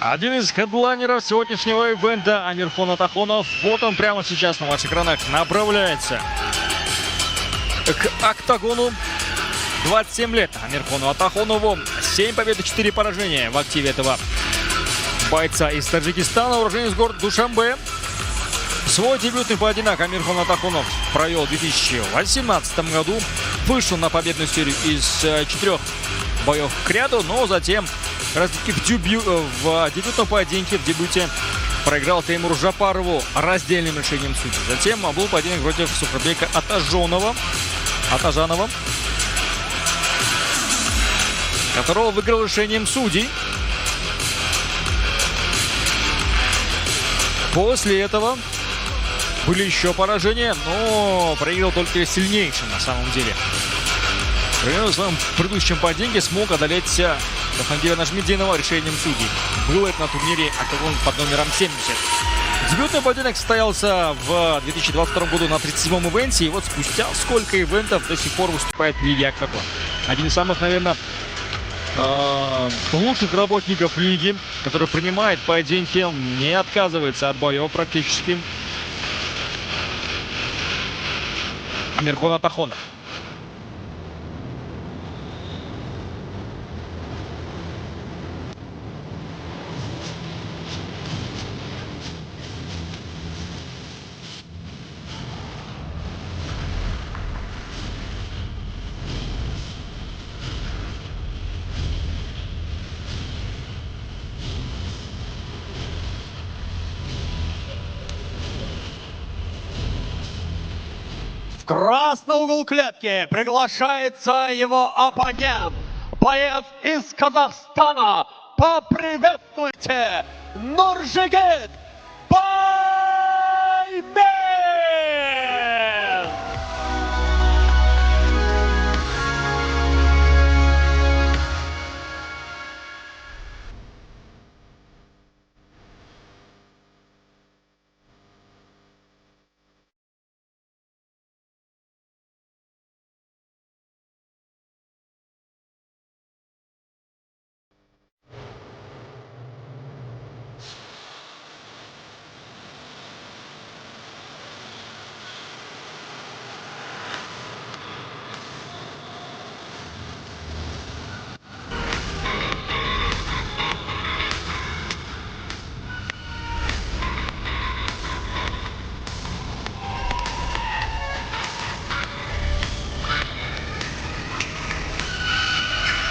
Один из хедлайнеров сегодняшнего ивента Амирхон Атахонов. Вот он прямо сейчас на ваших экранах направляется к октагону. 27 лет Амирхону Атахонову. 7 побед и 4 поражения в активе этого бойца из Таджикистана, уроженец города Душанбе. Свой дебютный поединок Амирхон Атахонов провел в 2018 году. Вышел на победную серию из четырех боев кряду, но затем как раз таки в дебютном поединке, в дебюте проиграл Теймуру Жапарову раздельным решением судей. Затем был поединок против Сухарбека Атажанова, которого выиграл решением судей. После этого были еще поражения, но проиграл только сильнейшим на самом деле. В своем предыдущем поединке смог одолеть Джахангира Нажмидинова решением судей. Было это на турнире «Октагон» под номером 70. Дебютный поединок состоялся в 2022 году на 37-м ивенте. И вот спустя сколько ивентов до сих пор выступает в Лиге «Октагон». Один из самых, наверное, лучших работников лиги, который принимает поединки, не отказывается от боев практически. Амирхон Атахонов. В красный угол клетки приглашается его оппонент, боец из Казахстана. Поприветствуйте, Нуржигит Баймен!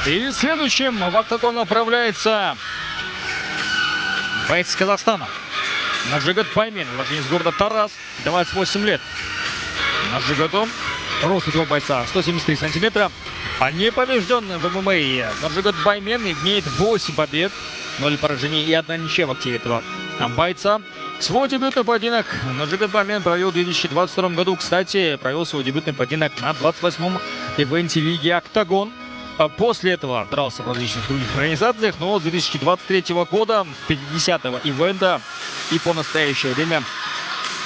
И следующим в октагон направляется боец Казахстана. Нуржигит Баймен, уроженец города Тараз, 28 лет. Нуржигиту, рост этого бойца 173 сантиметра. А непобежденный в ММА Нуржигит Баймен имеет 8 побед, 0 поражений и 1 ничья в активе этого бойца. Свой дебютный поединок Нуржигит Баймен провел в 2022 году. Кстати, провел свой дебютный поединок на 28-м ивенте Лиги Октагон. После этого дрался в различных других организациях, но с 2023 года, 50-го ивента, и по настоящее время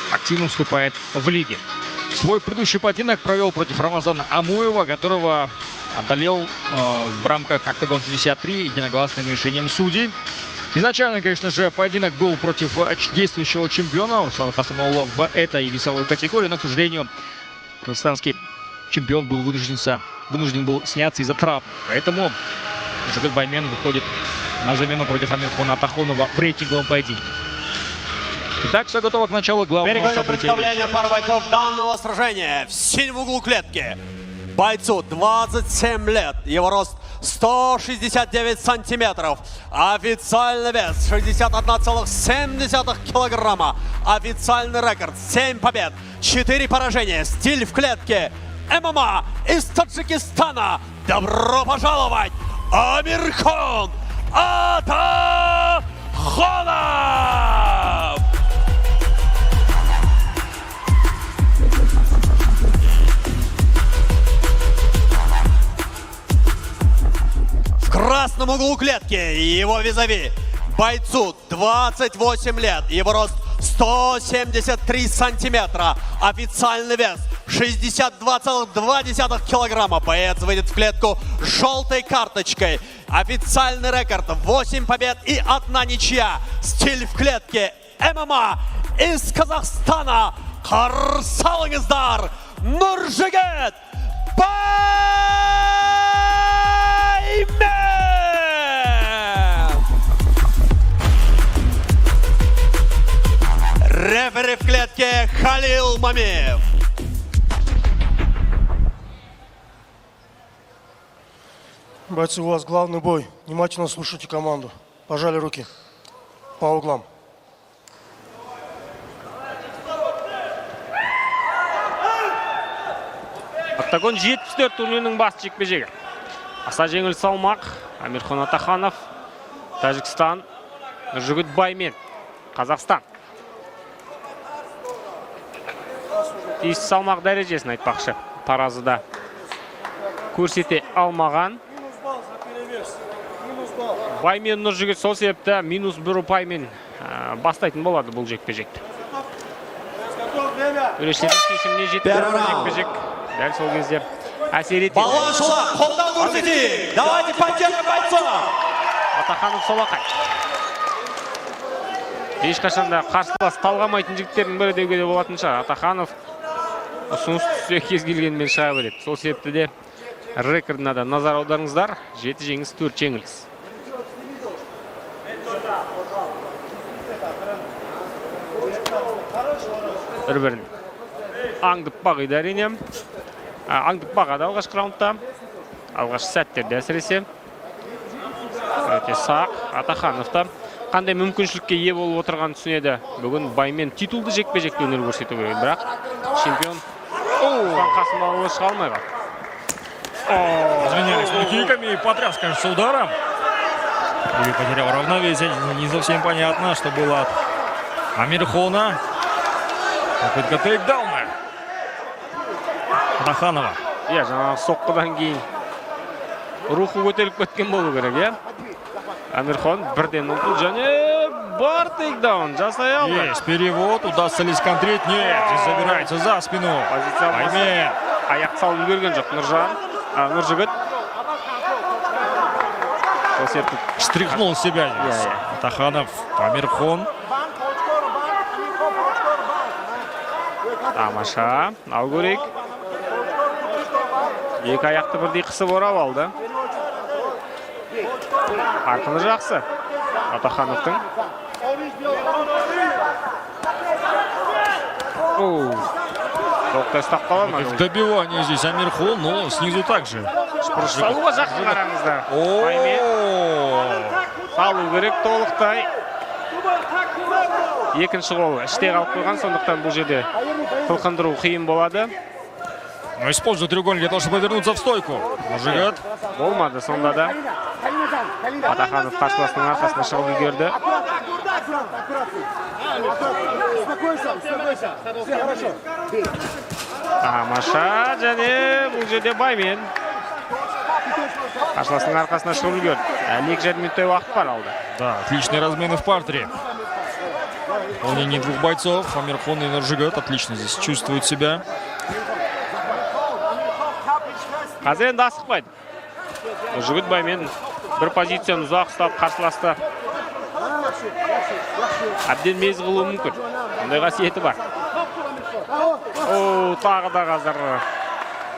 активно вступает в лиге. Свой предыдущий поединок провел против Рамазана Амуева, которого одолел в рамках Октагон 63 единогласным решением судей. Изначально, конечно же, поединок был против действующего чемпиона Руслана Хасанулло в этой весовой категории, но, к сожалению, казахстанский чемпион был вынужден был сняться из-за травм. Поэтому Нуржигит Баймен выходит на замену против Амирхона Атахонова в рейтинговом поединке. Итак, все готово к началу главного Переходим к события. представлению пары бойцов данного сражения. В синем углу клетки бойцу 27 лет. Его рост 169 сантиметров. Официальный вес 61,7 килограмма. Официальный рекорд 7 побед, 4 поражения. Стиль в клетке ММА из Таджикистана. Добро пожаловать, Амирхон Атахонов! В красном углу клетки его визави бойцу 28 лет. Его рост 173 сантиметра. Официальный вес 62,2 килограмма. Боец выйдет в клетку с желтой карточкой. Официальный рекорд 8 побед и 1 ничья. Стиль в клетке ММА из Казахстана. Қарсы алыңыздар, Нұржігіт Баймен! Рефери в клетке Халил Мамиев. Бойцы, у вас главный бой. Внимательно слушайте команду. Пожали руки. По углам. Октагон 74 турнирінің басты жекпе-жегі. Аса жеңіл салмақ. Амирхон Атаханов, Тәжікстан, Нұржігіт Баймен, Қазақстан. Тиісті салмақ дәрежесін айтпақшы. Таразыда көрсете алмаған. Баймен Нұржігіт сол себепті -1 ұпаймен бастайтын болады бұл жекпе-жекті. Төрешілердің шешіміне жетті. Первый раунд. Жекпе-жек дәл сол кезде әсер етеді. Балуан Шолақ, қолдау көрсетейік. Давайте поддержим бойцов. Атаханов солақай. Ешқашан да қарсылас талғамайтын жігіттердің бірі деуге де болатын шығар. Атаханов ұсыныс түссе, кез келгенмен шыға береді. Сол себепті де рекордына да назар аударыңыздар. Жеті жеңіс, төрт жеңіліс. Бір бірін аңдып бағиды, әрине. Аңдып бағады алғашқы раундта, алғашқы сәттерде әсіресе. Өте сақ Атаханов та қандай мүмкіншілікке ие болып отырғанын түсінеді. Бүгін Баймен титулды жекпе жекте өнер көрсету керек, бірақ чемпион Руслан Қасымалұлы шыға алмай қалды. Разменялись лоу-киками и потряс, кажется, ударом. Или потерял равновесие. Не совсем понятно, что было от Амирхона. Попытка тейкдауна Атаханова. Иә, жаңағы соққыдан кейін рухы көтеріліп кеткен болу керек, иә. Амирхон бірден ұмтылды және бар, тейкдаун жасай алды. Есть перевод. Удастся ли сконтрить? Нет. Здесь забирается за спину. Позиция алмаса. Баймен. Аяқ салып үлгерген жоқ Нұржан, Нұржігіт. Сол себепті Стряхнул себя здесь. Иә, иә. Атаханов. Амирхон. Тамаша, ал көрейік. Екі аяқты бірдей қысып орап алды. Қарқыны жақсы Атахановтың. Оу. Толықтай ұстап қала ма? В добивании здесь Амирхон, но снизу также. Салуға жақсы, қараңыздар. Баймен О! салу керек толықтай. Екінші қолы іште қалып қойған, сондықтан бұл жерде қылқындыру қиын болады. Но использует треугольник для того, чтобы вернуться в стойку. Нұржігіт. Болмады сонда да. Атаханов қарсыласының арқасына шығып үлгерді. Успокойся, успокойся. Все хорошо. Тамаша, және бұл жерде Баймен қарсыласының арқасына шығып үлгерді. Әлі 2,5 минуттай уақыт бар алда. Да, отличные размены в партере. Выполнение двух бойцов. Амирхон и Нуржигит отлично здесь чувствуют себя. Қазір енді асықпайды Жігіт. Баймен бір позицияны ұзақ ұстап, қарсыласты әбден мезі қылуы мүмкін. Ондай қасиеті бар. О, тағы да қазір,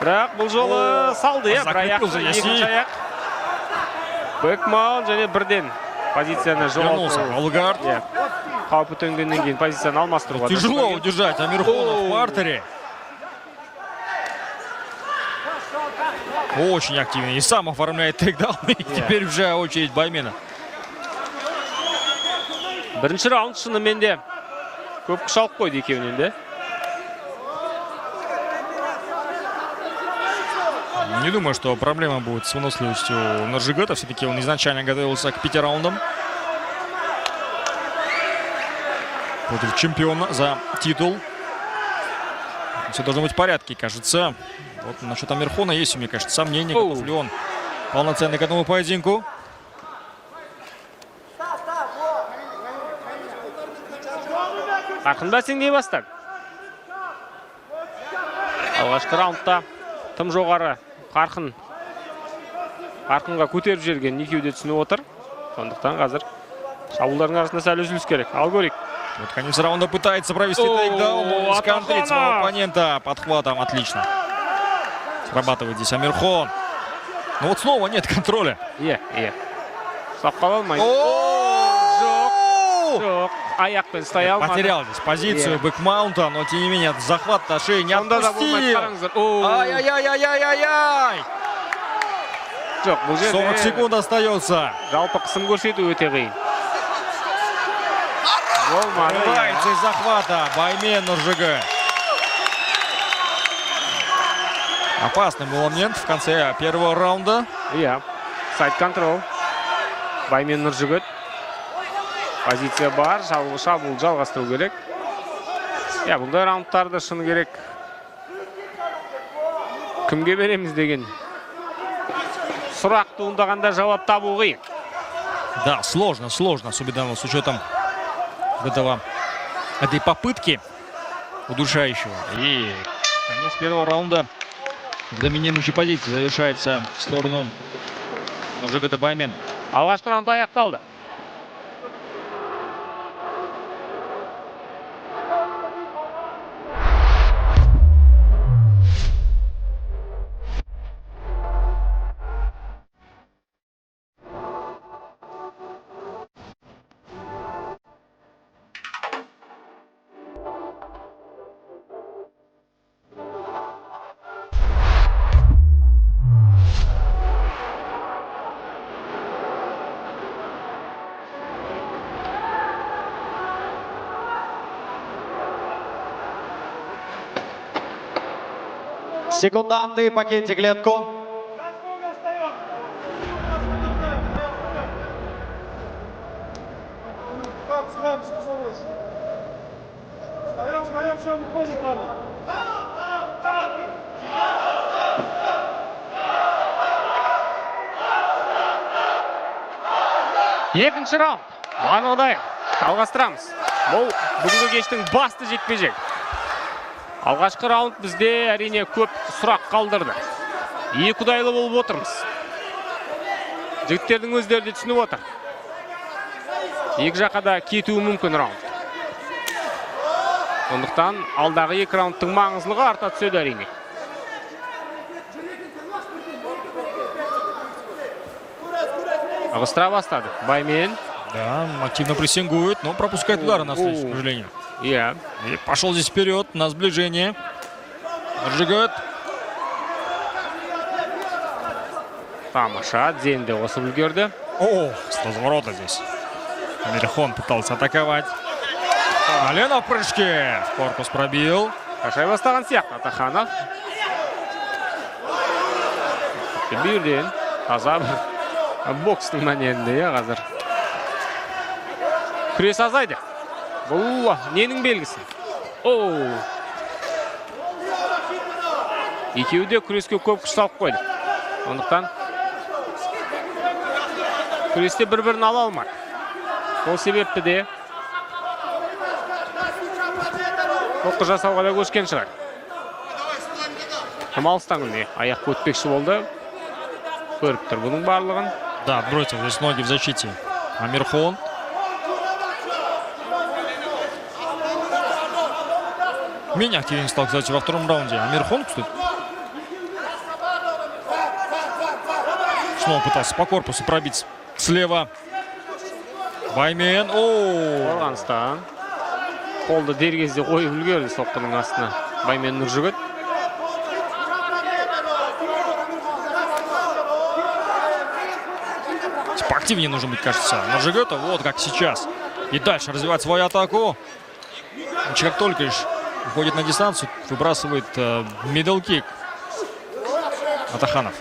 бірақ бұл жолы салды, иә, бір аяқ, Закрепился. екінші аяқ, бэкмаунт және бірден позицияны Вернулся жоғалту. Алгард. Иә, қаупі төнгеннен кейін позицияны алмастыруға Тяжело тырысқан. удержать Амирхона в партере. Очень активно. И сам оформляет тейкдаун. И теперь уже очередь Баймена. Бірінші раунд шынымен де көп күш алып қойды екеуінен де. Не думаю, что проблема будет с выносливостью Нуржигита. Все-таки он изначально готовился к пяти раундам. Против чемпиона за титул. Все должно быть в порядке, кажется. Вот насчет Амирхона есть у меня, конечно, сомнения, готов ли он полноценно к этому поединку. Қарқын бәсеңдей бастады. Алғашқы раундта тым жоғары қарқын Қарқынға көтеріп жібергенін екеуі де түсініп отыр. Сондықтан қазір шабуылдардың арасында сәл үзіліс керек. Ал көрейік. Вот конец раунда, пытается провести О, тейкдаун. Но сконтрит своего Атаханов! Оппонента подхватом. Отлично. Срабатывает здесь Амирхон. Ну вот снова нет контроля. Иә, ұстап қала алмайды. О! Жоқ, аяқпен ұстай алмады. Потерял здесь позицию бэкмаунта, но тем не менее захват на шее не Сонда да болмайды, отпустил. қараңыздар. О, Ай-яй-яй-яй-яй-яй! Жоқ, бұл жерде 40 секунд остается. Жалпы қысым көрсету өте қиын болмады, иә. Вырывается из захвата Баймен Нуржигит. Опасный был момент в конце первого раунда. Иә, сайд контрол. Баймен Нұржігіт, позиция бар, шабуыл жалғастыру керек. Иә, бұндай раундтарды, шыны керек, кімге береміз деген сұрақ туындағанда жауап табу қиын. Да, сложно, сложно, особенно с учетом вот этой попытки удушающего. И конец первого раунда в доминирующей позиции завершается в сторону Нуржигита Баймен. Алғашқы раунд аяқталды. Секунданты, покиньте клетку. Встаем, встаем, все, выходит надо. Екінші раунд барлығыдай жалғастырамыз. Бұл бүгінгі кештің басты жекпе жек. Алғашқы раунд бізде, әрине, көп сұрақ қалдырды. Екі ұдайлы болып отырмыз. Жігіттердің өздері де түсініп отыр, екі жаққа да кетуі мүмкін раунд. Сондықтан алдағы екі раундтың маңыздылығы арта түседі, әрине. Ығыстыра бастады Баймен. Да, активно прессингует, но пропускает удары на встречу, к сожалению. И пошел здесь вперед на сближение. Нуржигит. Тамаша, тізені де қосып үлгерді. О, с разворота здесь. Амирхон пытался атаковать. Колено в прыжке. В корпус пробил. Шаршай бастаған сияқты Атаханов. Тіпті бүйірден таза бір бокстың мәнерінде. Иә, қазір күрес азайды. Бұл ненің белгісі? Оу, екеуі де күреске көп күш салып қойды. Сондықтан күресте бір бірін ала алмады. Сол себепті де соққы жасауға да көшкен шығар. Тым алыстан міне аяқ өтпекші болды. Көріп тұр бұның барлығын. Да, бросил здесь ноги в защите. Амирхон. Менее активен стал, кстати, во втором раунде. Амирхон, кстати. Снова пытался по корпусу пробить слева. Баймен. О! Қорғаныстан қолды дер кезде қойып үлгерді соққының астына Баймен Нұржігіт. Типа активнее нужно быть, кажется, Нуржигиту, вот как сейчас. И дальше развивать свою атаку. Как только лишь уходит на дистанцию, выбрасывает мидл кик Атаханов.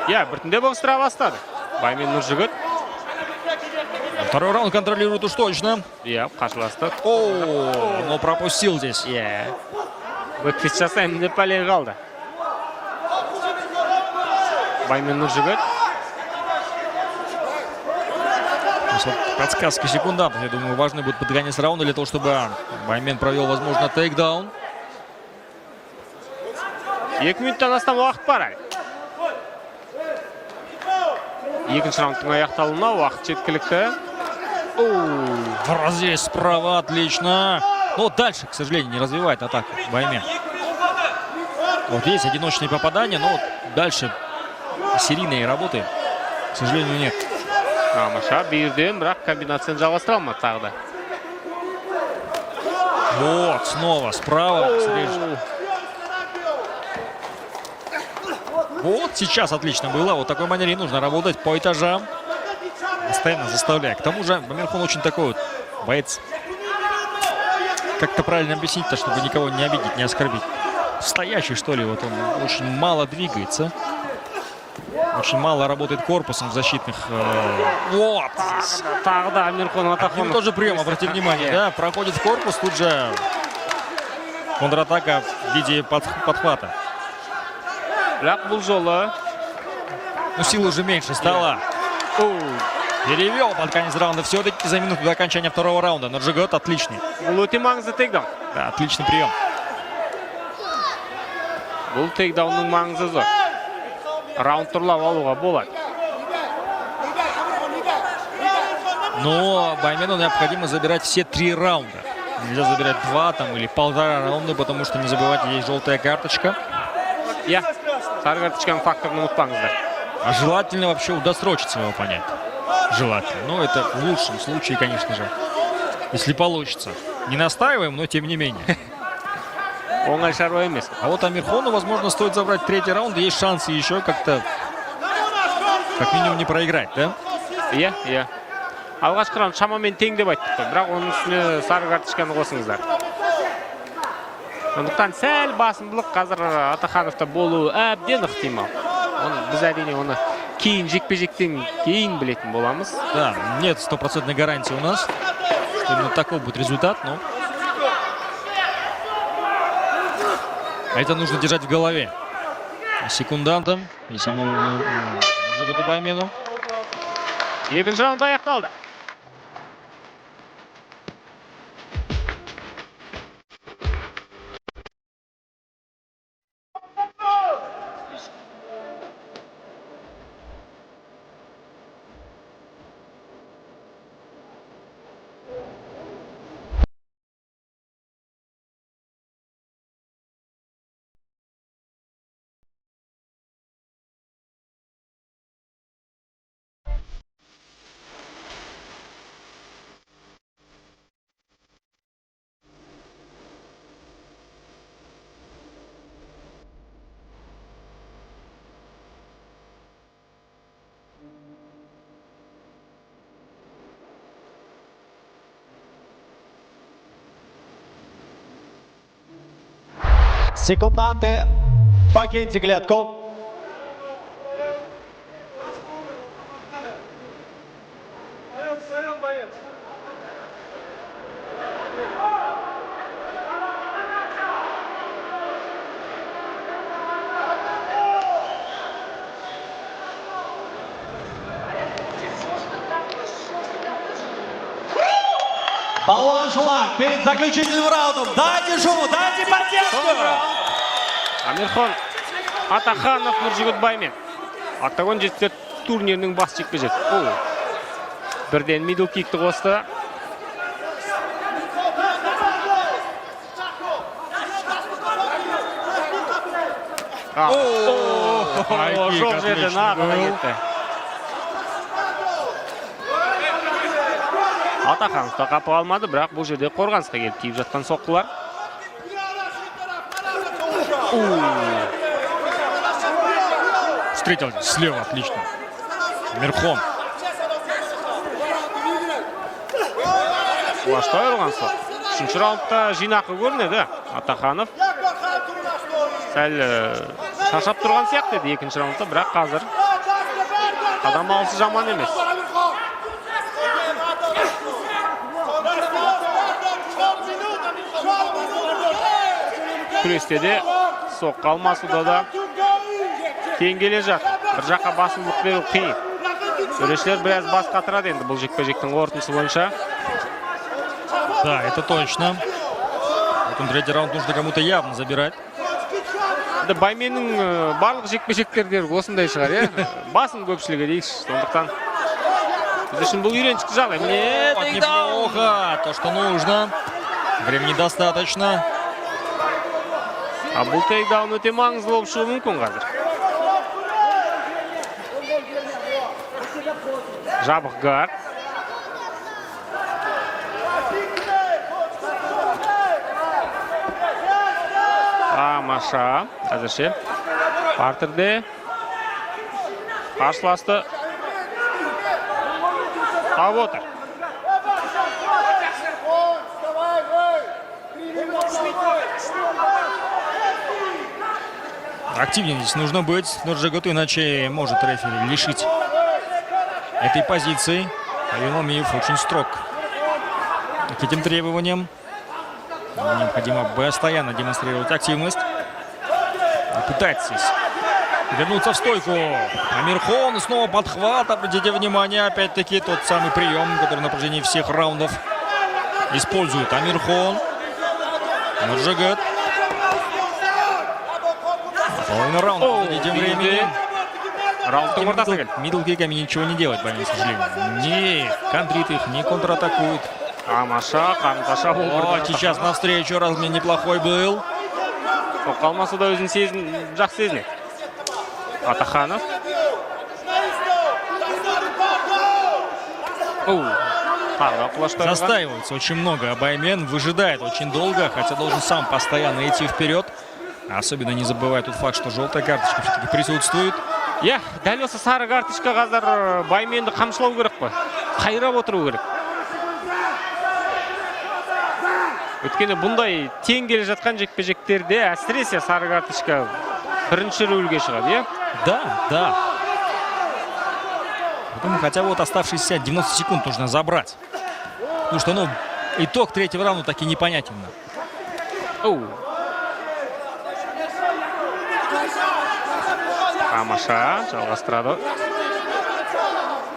Иә, біртіндеп ығыстыра бастады Баймен Нұржігіт. Второй раунд контролирует уж точно. Иә, қарсыласты. О, но пропустил здесь. Иә, бэкфист жасаймын деп пәле қалды Баймен Нұржігіт. Есть вот подсказки секундантов, я думаю, важны будут под конец раунда для того, чтобы Баймен провел, возможно, тейкдаун. 2 минуттан астам уақыт бар әлі. Екінші раундтың аяқталуына уақыт жеткілікті. В разрез справа, отлично. Но дальше, к сожалению, не развивает атаку Баймен. Вот есть одиночные попадания, но вот дальше серийной работы, к сожалению, нет. Тамаша, бүйірден, бірақ комбинацияны жалғастыра алмады тағы да. Вот, снова справа. Срежет. Вот сейчас отлично было. Вот такой манере и нужно работать по этажам. Постоянно заставляя. К тому же Амирхон очень такой вот боец. Как-то правильно объяснить-то, чтобы никого не обидеть, не оскорбить. Стоящий, что ли, вот он очень мало двигается. Очень мало работает корпусом в защитных. Вот. Тағы да Амирхон Один Атаханов. тоже прием, обрати внимание, да, проходит в корпус, тут же контратака в виде подхвата. Бірақ бұл жолы Но силы уже меньше стало. Перевел под конец раунда все-таки за минуту до окончания второго раунда. Но Нуржигит отличный. Бұл өте маңызды тейкдаун. Да, отличный прием. Бұл тейкдаунның маңызы зор. Раунд ұрлап алуға болады. Но Баймену необходимо забирать все три раунда. Нельзя забирать два там или полтора раунда, потому что, не забывайте, есть желтая карточка. Иә, сары карточканың факторын ұмытпаңыздар. А желательно вообще удосрочить своего оппонента. Желательно. Но это в лучшем случае, конечно же. Если получится. Не настаиваем, но тем не менее. Оңай шаруа емес. А вот Амирхону, возможно, стоит забрать третий раунд. Есть шансы еще как-то, как минимум, не проиграть, да? Иә, алғашқы раунд шамамен тең деп айттық қой, бірақ оның үстіне сары карточканы қосыңыздар. Сондықтан сәл басымдылық қазір Атахановта болуы әбден ықтимал. Оны біз, әрине, оны кейін, жекпе жектен кейін білетін боламыз. Да, нет стопроцентной гарантии у нас, что именно такой будет результат, но это нужно держать в голове секундантам и самому Нуржигиту Баймену. Екінші раунд аяқталды. Секунданты, покиньте клетку. Балуан Шолак перед заключительным раундом. Дайте шуму, дайте поддержку! Амирхон Атаханов, Нұржігіт Баймен. Октагон 74 турнирінің бас жекпе жек. Бірден мидл кикті қосты. Хай-кик Жоқ жерден отличный ағына был. кетті. Атаханов та қапы алмады, бірақ бұл жерде қорғанысқа келіп тиіп жатқан соққылар. Встретил слева, отлично. Амирхон. Құлаштай ұрған соққы. Үшінші раундта жинақы көрінеді Атаханов. Сәл шаршап тұрған сияқты еді екінші раундта, бірақ қазір қадам алысы жаман емес. Күресте де, соққы алмасуда да тең келе жатыр. Бір жаққа басымдылық беру қиын. Төрешілер біраз бас қатырады енді бұл жекпе-жектің қорытындысы бойынша. Да, это точно. Потом третий раунд нужно кому-то явно забирать. Енді Байменнің барлық жекпе-жектерде осындай шығар, иә? Басым көпшілігі дейікші. Сондықтан біз үшін бұл үйреншікті жағдай. Міне, Вот тейкдаун. неплохо. То, что нужно. Времени достаточно. А бұл тейкдаун өте маңызды болып шығуы мүмкін қазір. Жабық гард. Тамаша. Әзірше партерде қарсыласты тауып отыр. Активнее здесь нужно быть Нуржигиту, иначе может рефери лишить этой позиции. Баймен Мамиев очень строг к этим требованиям. Необходимо постоянно демонстрировать активность. И пытаться здесь вернуться в стойку. Амирхон снова подхват. Обратите внимание, опять-таки тот самый прием, который на протяжении всех раундов использует Амирхон. Нуржигит. Половина раунда Оу, позади тем временем. Раундтың ортасына келді. Мидл-киками ничего не делает, Баймен, к сожалению. Не контрит их, не контратакует. Тамаша, қанқаша болып Вот сейчас навстречу размен неплохой был. Соққы алмаса да өзін сезін, жақсы сезінеді. Атаханов. Оу, тағы да құлаштар. Застаивается очень много. Баймен выжидает очень долго, хотя должен сам постоянно идти вперед. Особенно не забывая тот факт, что желтая карточка все-таки присутствует. Иә, дәл осы сары карточка қазір Байменді қамшылау керек қой. Қайрап отыру керек. Өйткені бұндай тең келе жатқан жекпе-жектерде әсіресе сары карточка бірінші рөлге шығады, иә? Да. Поэтому хотя бы вот оставшиеся 90 секунд нужно забрать. Потому что, ну, итог третьего раунда таки непонятен. Оу. Тамаша, жалғастырады.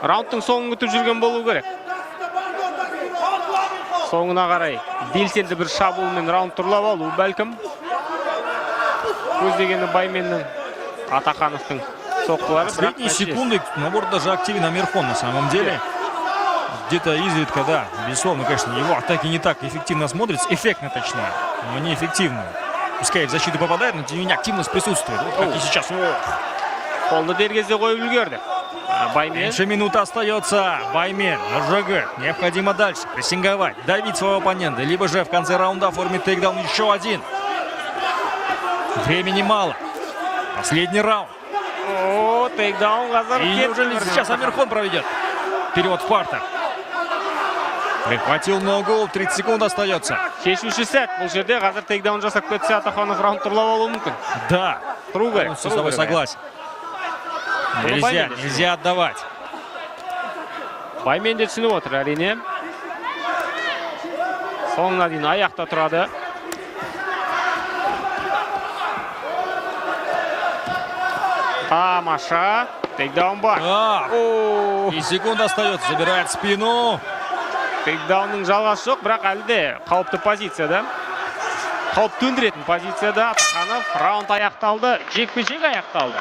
Раундтың соңын күтіп жүрген болу керек. Соңына қарай белсенді бір шабуылмен раунд ұрлап алу бәлкім. Көздегені Байменнің, Атахановтың соққылары, бірақ Последние нәтижесі. Секунды, наоборот, даже активен Амирхон на самом деле. Где-то изредка, да, безусловно, конечно, его атаки не так эффективно смотрятся, эффектно точнее, но не эффективно. Пускай в защиту попадает, но тем не менее активность присутствует. Вот как и сейчас. Ох. Қолды дер кезде қойып үлгерді. Баймен. Меньше минуты остается. Баймен, Нуржигит. Необходимо дальше прессинговать, давить своего оппонента. Либо же в конце раунда оформить тейкдаун еще один. Времени мало. Последний раунд. О, тейкдаун қазір. И неужели сейчас Амирхон проведет? Перевод в партер. Прихватил ногу. 30 секунд остается. Шешуші сәт. Бұл жерде қазір тейкдаун жасап кетсе, Атаханов раунд ұрлап алуы мүмкін. Да. Тұру керек. Полностью с Тұру тобой керек. Согласен. Нельзя, Баймен де нельзя отдавать. Баймен де түсініп отыр, әрине. Соңына дейін аяқта тұрады. Тамаша. Тейкдаун бар. А, О, и секунд остается. Забирает спину. Тейкдаунның жалғасы жоқ, бірақ әлі де қауіпті позицияда. Қауіп төндіретін позицияда Атаханов. Раунд аяқталды, жекпе-жек аяқталды.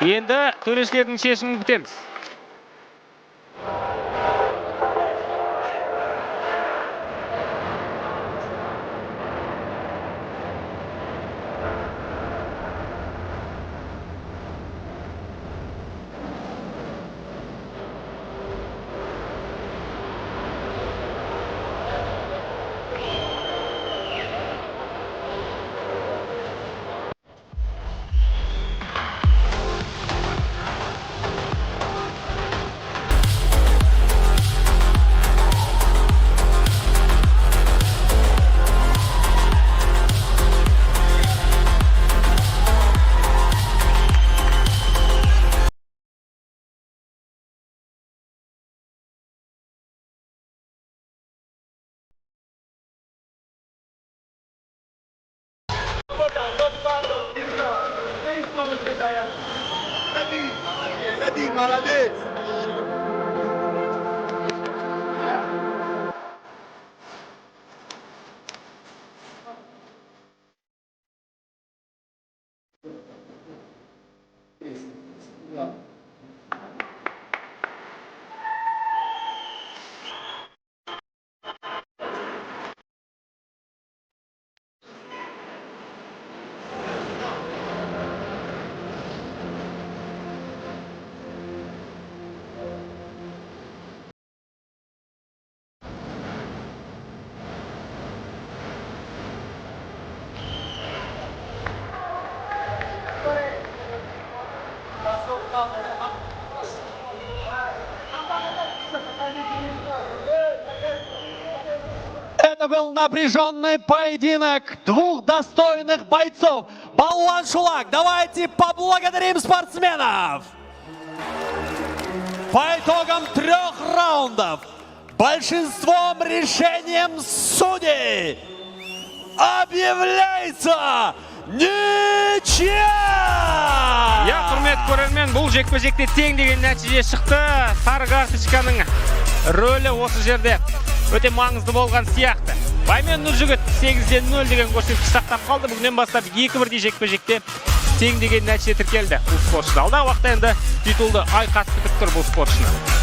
Енді төрешілердің шешімін күтеміз. Молодец! Это был напряженный поединок двух достойных бойцов. Балуан Шулак, давайте поблагодарим спортсменов. По итогам трех раундов, большинством решением судей объявляется ничья! Иә, құрметті көрермен, бұл жекпе жекте тең деген нәтиже шықты. Сары карточканың рөлі осы жерде өте маңызды болған сияқты. Баймен Нұржігіт 8-де 0 деген көрсеткіш сақтап қалды. Бүгіннен бастап екі бірдей жекпе жекте тең деген нәтиже тіркелді бұл спортшыда. Алдағы уақытта енді титулды айқас күтіп тұр бұл спортшыны.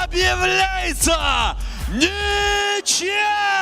Объявляется ничья!